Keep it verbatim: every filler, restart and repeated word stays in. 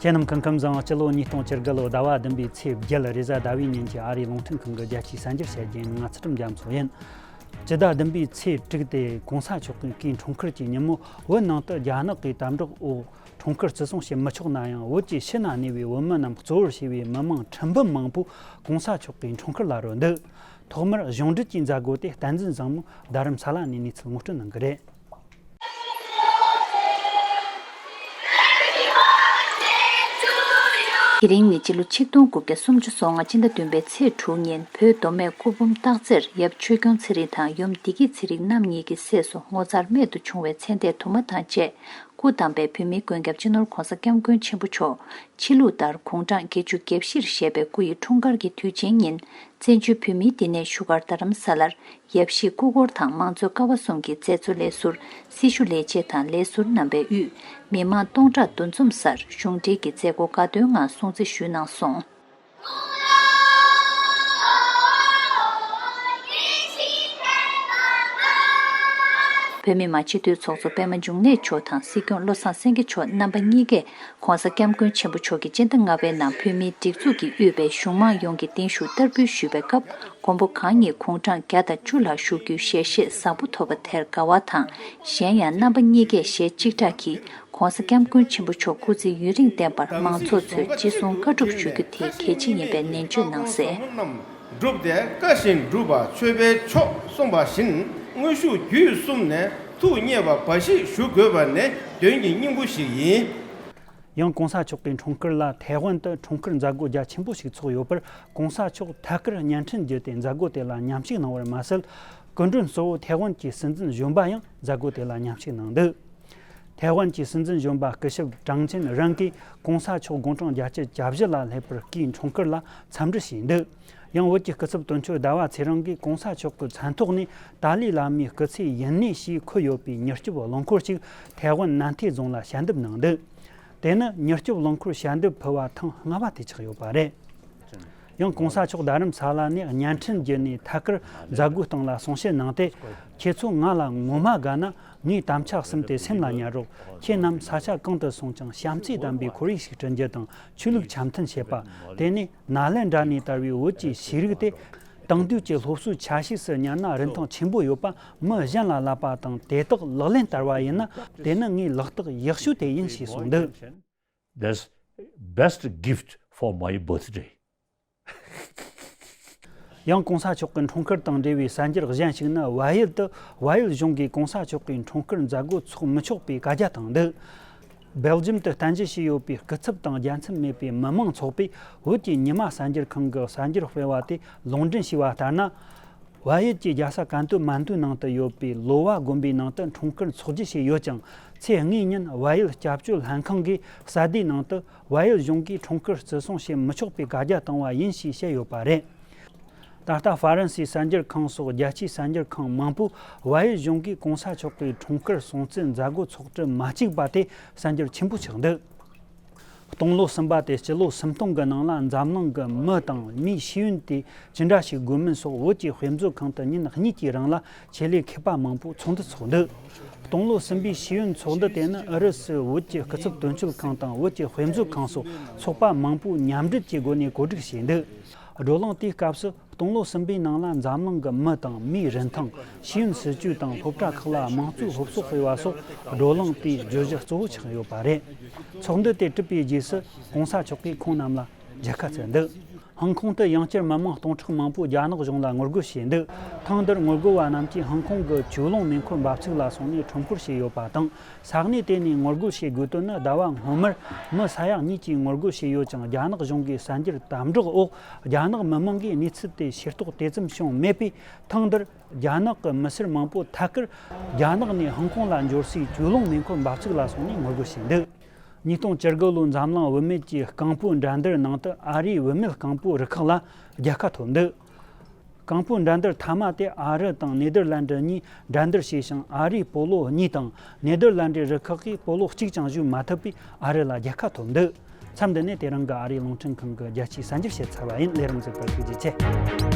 ཁྱེད་རྣམས་སྐུ་ཁམས་བཟང་། སྤྱི་ལོ་ཉིས་སྟོང་བཅུ་དགུ་ལོ་ཟླ་བ་བདུན་པའི་ཚེས་བརྒྱད། རེས་གཟའ་ཟླ་བའི་ཉིན་གྱི་ཨ་རིའི་རླུང་འཕྲིན་ཁང་གི་རྒྱལ་སྤྱིའི་གསར་འགྱུར་བཤད་རྒྱུ་ཡིན། ང་ཚུལ་ཁྲིམས་རྒྱ་མཚོ་ཡིན། སྤྱི་ཟླ་བདུན་པའི་ཚེས་དྲུག་སྟེ་གོང་ས་མཆོག་གི་སྐུའི་འཁྲུངས་སྐར་གྱི་ཉིན་མོ། བོད་ནང་དུ་རྒྱ་ནག་གི་དམ་དྲག་འོག་འཁྲུངས་སྐར་བརྩི་སྲུང་བྱེད་མི་ཆོག་ན་ཡང་། བོད་ཀྱི་ཕྱི་ན་གནས་པའི་བོད་མི་རྣམས་གཙོ་བོར་བྱས་པའི་མི་མང་ཁྲི་འབུམ་མང་པོས་གོང་ས་མཆོག་གི་འཁྲུངས་སྐར་ལ་རོལ་འདུག་ཐོག་མར་གཞུང་འབྲེལ་གྱི་མཛད་སྒོ་དེ་བསྟན་འཛིན་བཟང་མོས་རྡ་རམ་ས་ལ་ནས་གནས་ཚུལ་ངོ་སྤྲོད་གནང་གི་རེད། དེ་རིང་ནི་སྤྱི་ལོ་ཆིག་སྟོང་དགུ་བརྒྱ་སུམ་ཅུ་སོ་ལྔ་སྤྱི་ཟླ་བདུན་པའི་ཚེས་དྲུག་ཉིན། བོད་མདོ་སྨད་སྐུ་འབུམ་སྟག་རྩེར་ཡབ་ཆོས་སྐྱོང་ཚེ་རིང་དང་ཡུམ་བདེ་སྐྱིད་ཚེ་རིང་རྣམ་གཉིས་ཀྱི་སྲས་སུ་ངོ་མཚར་རྨད་དུ་བྱུང་བའི་མཚན་ལྡན་དུ་མ་དང་བཅས། སྐུ་བལྟམས་པའི་བོད་མིའི་མགོན་སྐྱབས་སྤྱི་ནོར་༧གོང་ས་༧སྐྱབས་མགོན་ཆེན་པོ་མཆོག་ཕྱི་ལུགས་ལྟར་དགུང་གྲངས་བརྒྱད་ཅུ་གྱ་བཞིར་བཞེས་པའི་སྐུ་ཡི་འཁྲུངས་སྐར་གྱི་དུས་ཆེན་ཉིན། བཙན་བྱོལ་བོད་མིའི་བསྟི་གནས་བཞུགས་སྒར་རྡ་རམ་ས་ལར་ཡབ་གཞིས་སྐུ་འཁོར་དང་མང་གཙོའི་ཀ་བ་གསུམ་གྱི་མཛད་གཙོ་ལས་ཟུར། སྲི་ཞུ་ལས་བྱེད་དང་ལས་ཟུར་རྣམ་པས་དབུས་མི་མང་སྟོང་ཕྲག་འདུ་འཛོམས་སར་གཞུང་འབྲེལ་གྱི་མཛད་སྒོ་དགའ་སྟོན་ངང་སྲུང་བརྩི་ཞུས་གནང་སོང་། བོད་མི་མང་སྤྱི་འཐུས་ཚོགས་གཙོ་པད་མ་འབྱུང་གནས་མཆོག་དང་སྲིད་སྐྱོང་བློ་བཟང་སེང་གེ་མཆོག་རྣམ་པ་གཉིས་ཀས་༧གོང་ས་༧སྐྱབས་མགོན་ཆེན་པོ་མཆོག་གིས་སྤྱི་ཟླ་ལྔ་པའི་ནང་བོད་མིའི་སྒྲིག་འཛུགས་ཀྱིས་དབུས་པའི་གཞུང་མང་ཡོངས་ཀྱི་རྟིང་ཤུགས་བསྟར་འབུལ་ཞུས་པའི་སྐབས། མགོན་པོ་གང་ཉིད་དགུང་གྲངས་བརྒྱ་དང་བཅུ་ལ་བཞུགས་རྒྱུའི་ཞལ་བཞེས་བཟང་པོ་ཐོབ་པ་དེར་དགའ་བ་དང་། གཞན་ཡང་རྣམ་པ་གཉིས་ཀས་ཞལ་གཅིག་གྲགས་ཀྱིས་༧གོང་ས་༧སྐྱབས་མགོན་ཆེན་པོ་མཆོག་སྐུ་ཚེ་ཡུན་རིང་བརྟན་པར་མང་ཚོགས་ཚོས་ཅི་གསུང་བཀའ་སྒྲུབ་ཞུ་རྒྱུ་དེ་གལ་ཆེ་ཡིན་པའི་ནན་བརྗོད་གནང་གསལ། བསྒྲུབས་ཏེ་བཀའ་བཞིན་སྒྲུབ་པ་མཆོད་པའི་མཆོག་གསུངས་པ་བཞིན། དངོས་ཤུགས་བརྒྱུད་གསུམ་ནས་ཐུགས་མཉེས་པ་འབའ་ཞིག་ཞུ་དགོས་པ་ནི་དོན་གྱི་སྙིང་པོ་ཞིག་ཡིན། ཡང་༧གོང་ས་མཆོག་གི་འཁྲུངས་སྐར་ལ་ཐའེ་ཝན་དུ་འཁྲུངས་སྐར་མཛད་སྒོ་རྒྱ་ཆེན་པོ་ཞིག་ཚོགས་ཡོད་པར། ༧གོང་ས་མཆོག་ཐད་ཀར་བརྙན་འཕྲིན་བརྒྱུད་དེ་མཛད་སྒོ་དེ་ལ་མཉམ་ཞུགས་གནང་བར་མ་ཟད། སྐུ་མགྲོན་གཙོ་བོ་ཐའེ་ཝན་གྱི་སྲིད་འཛིན་གཞོན་པ་ཡང་མཛད་སྒོ་དེ་ལ་མཉམ་ཞུགས་གནང་འདུག་ཐའེ་ཝན་གྱི་སྲིད་འཛིན་གཞོན་པ་སྐུ་ཞབས་ཀྲང་ཅིན་རེན་གྱིས་༧གོང་ས་མཆོག་དགུང་གྲངས་བརྒྱད་ཅུ་གྱ་བཞི་ལ་སླེབས་པར་སྐུའི་འཁྲུངས་སྐར་ལ་འཚམས་འདྲི་ཞུས་འདུག་ཡང་བོད་ཀྱི་སྐུ་ཚབ་དོན་གཅོད་ཟླ་བ་ཚེ་རིང་གིས་༧གོང་ས་མཆོག་གི་མཚན་ཐོག་ནས་ཏཱ་ལའི་བླ་མའི་སྐུ་ཚེའི་ཡུན་གནས་ཞེས་འཁོད་ཡོད་པའི་མྱུར་སྐྱོབ་རླངས་འཁོར་ཞིག་ཐའེ་ཝན་ནན་ཐེ་རྫོང་ལ་ཞལ་འདེབས་གནང་འདུག་དེ་ནི་མྱུར་སྐྱོབ་རླངས་འཁོར་ཞལ་འདེབས་ཕུལ་བ་ཐེངས་ལྔ་པ་དེ་ཆགས་ཡོད་པ་རེད། ཡང་༧གོང་ས་མཆོག་རྡ་རམ་ས་ལ་ནས་བརྙན་འཕྲིན་བརྒྱུད་ནས་ཐད་ཀར་མཛད་སྒོའི་སྟེང་ལ་གསུང་བཤད་གནང་སྟེ། ཁྱེད་ཚོ་ང་ལ་ངོ་མ་དགའ་ན་ངའི་དམ་བཅའ་གསུམ་དེ་སེམས་ལ་ཉར་རོགས། ཁྱེད་རྣམས་ས་ཆ་གང་དུ་སོང་ཀྱང་བྱམས་བརྩེ་ལྡན་པའི་ཁོར་ཡུག་ཞིག་བསྐྲུན་རྒྱུ་དང་ཆོས་ལུགས་འཆམ་མཐུན་བྱེད་པ། དེ་ནས་ནཱ་ལེནྡྲ་ནས་དར་བའི་བོད་ཀྱི་ཤེས་རིག་དེ་དེང་དུས་ཀྱི་སློབ་གསོའི་ཆ་ཤས་སུ་ཉར་ན་རིན་ཐང་ཆེན་པོ་ཡོད་པ་མི་གཞན་ལ་བསླབ་པ་དང་དེ་དག་ལག་ལེན་བསྟར་བ་ཡིན་ན། དེ་ནི་ངའི་ལག་རྟགས་ཡག་ཤོས་དེ་ཡིན་ཞེས་གསུངས་འདུག That's best gift for my birthday. ཡང་༧གོང་ས་མཆོག་གི་འཁྲུངས་སྐར་དང་འབྲེལ་བའི་གསར་འགྱུར་གཞན་ཞིག་ནི། བལ་ཡུལ་དུ་བལ་ཡུལ་གཞུང་གིས་༧གོང་ས་མཆོག་གི་འཁྲུངས་སྐར་མཛད་སྒོ་འཚོགས་མི་ཆོག་པའི་བཀའ་རྒྱ་བཏང་འདུག་སྦེལ་ཇམ་དུ་རྟེན་གཞི་བྱས་ཡོད་པའི་སྐུ་ཚབ་དང་རྒྱལ་མཚམས་མེད་པའི་མི་མང་ཚོགས་པས་བོད་ཀྱི་ཉི་མ་གསར་འགྱུར་ཁང་གི་གསར་འགྱུར་སྤེལ་བ་དེ་ལུང་འདྲེན་བྱས་པ་ལྟར་ན། བལ་ཡུལ་གྱི་རྒྱལ་ས་ཀན་ཏུ་མན་ཏུའི་ནང་དུ་ཡོད་པའི་ལོ་བ་དགོན་པའི་ནང་དུ་འཁྲུངས་སྐར་འཚོགས་རྒྱུ་བྱས་ཡོད་ཅིང་། ཚེས་གཉིས་ཉིན་བལ་ཡུལ་སྐྱབས་བཅོལ་ལྷན་ཁང་གིས་གསར་བསྡུའི་ནང་དུ། བལ་ཡུལ་གཞུང་གིས་འཁྲུངས་སྐར་བརྩི་སྲུང་བྱེད་མི་ཆོག་པའི་བཀའ་རྒྱ་བཏང་བ་ཡིན་ཞེས་བཤད་ཡོད་པ་རེད། ད་ལྟ་ཧྥ་རན་སིའི་གསར་འགྱུར་ཁང་སོགས་རྒྱལ་སྤྱིའི་གསར་འགྱུར་ཁང་མང་པོས་བལ་ཡུལ་གཞུང་གིས་༧གོང་ས་མཆོག་གི་འཁྲུངས་སྐར་སྲུང་བརྩིའི་མཛད་སྒོ་འཚོགས་གྲབས་མ་བཅུག་པ་དེ་གསར་འགྱུར་ཆེན་པོ་ཆགས་འདུག་སྟོང་ལོ་གསུམ་པ་དེ་སྤྱི་ལོ་སུམ་སྟོང་གི་ནང་ལ་འཛམ་གླིང་གི་མི་དང་མིའི་ཤེས་ཡོན་དེ་ཇི་འདྲ་ཞིག་དགོས་མིན་སོགས་བོད་ཀྱི་དཔེ་མཛོད་ཁང་དུ་ཉིན་གཉིས་ཀྱི་རིང་ལ་ཆེད་ལས་མཁས་པ་མང་པོས་ཚོགས་འདུ་ཚོགས་འདུག་སྟོང་ལོ་གསུམ་པའི་ཤེས་ཡོན་ཚོགས་འདུ་དེ་ནི་ཨུ་རུ་སུའི་བོད་ཀྱི་སྐུ་ཚབ་དོན་གཅོད་ཁང་དང་བོད་ཀྱི་དཔེ་མཛོད་ཁང་སོགས་ཚོགས་པ་མང་པོས་མཉམ་འབྲེལ་གྱི་སྒོ་ནས་གོ་སྒྲིག་བྱས་འདུག་བགྲོ་གླེང་དེའི་སྐབས་སུ་སྟོང་ལོ་གསུམ་པའི་ནང་ལ་འཛམ་གླིང་གི་མི་དང་མིའི་རིན་ཐང་། ཤེས་ཡོན་སྲིད་བྱུས་དང་སློབ་གྲྭ་ཁག་ལ་དམངས་གཙོའི་སློབ་གསོ་སྤེལ་བ་སོགས་བགྲོ་གླེང་དེའི་བརྗོད་གཞི་གཙོ་བོ་ཆགས་ཡོད་པ་རེད། ཚོགས་འདུ་དེ་གྲུབ་པའི་རྗེས་སུ་༧གོང་ས་མཆོག་གིས་ཁོང་རྣམས་ལ་མཇལ་ཁ་བསྩལ་འདུག་ཧང་ཀོང་དུ་ཡང་བསྐྱར་མི་མང་སྟོང་ཕྲག་མང་པོས་རྒྱ་ནག་གཞུང་ལ་ངོ་རྒོལ་བྱས་འདུག་ཐེངས་འདིར་ངོ་རྒོལ་བ་རྣམས་ཀྱིས་ཧང་ཀོང་གི་ཇུའུ་ལུང་མེ་འཁོར་འབབ་ཚིགས་ལ་སོང་ནས་ཁྲོམ་སྐོར་བྱས་ཡོད་པ་དང་། ས་གནས་དེ་ནས་ངོ་རྒོལ་བྱེད་དགོས་དོན་ནི། ཟླ་བ་སྔོན་མར་མི་ས་ཡ་གཉིས་ཀྱིས་ངོ་རྒོལ་བྱས་ཡོད་ཀྱང་། རྒྱ་ནག་གཞུང་གིས་གསར་འགྱུར་དམ་དྲག་འོག་རྒྱ་ནག་མི་མང་གིས་གནས་ཚུལ་དེ་ཤེས་རྟོགས་དེ་ཙམ་བྱུང་མེད་པས། ཐེངས་འདིར་རྒྱ་ནག་གི་མི་སེར་མང་པོ་ཐད་ཀར་རྒྱ་ནག་ནས་ཧང་ཀོང་ལ་འབྱོར་སའི་ཇུའུ་ལུང་མེ་འཁོར་འབབ་ཚིགས་ལ་སོང་ནས་ངོ་རྒོལ་བྱས་འདུག་ཉིས་སྟོང་བཅུ་དགུ་ལོའི་འཛམ་གླིང་བུད་མེད་ཀྱི་རྐང་སྤོལ་འགྲན་བསྡུར་ནང་དུ་ཨ་རིའི་བུད་མེད་རྐང་སྤོལ་རུ་ཁག་ལ་རྒྱལ་ཁ་ཐོབ་འདུག་རྐང་སྤོལ་འགྲན་བསྡུར་མཐའ་མ་དེ་ཨ་རི་དང་ནེ་དར་ལན་ཌི་གཉིས་འགྲན་བསྡུར་བྱས་ཤིང་། ཨ་རིའི་སྤོ་ལོ་གཉིས་དང་ནེ་དར་ལན་ཌི་རུ་ཁག་གིས་སྤོ་ལོ་གཅིག་ཀྱང་གཞུས་མ་ཐུབ་པས་ཨ་རི་ལ་རྒྱལ་ཁ་ཐོབ་འདུག་མཚམས་འདི་ནས་དེ་རིང་གི་ཨ་རིའི་རླུང་འཕྲིན་ཁང་གི་རྒྱལ་སྤྱིའི་གསར་འགྱུར་བཤད་ཚར་བ་ཡིན། ལས་རིམ་གཟིགས་པར་ཐུགས་རྗེ་ཆེ།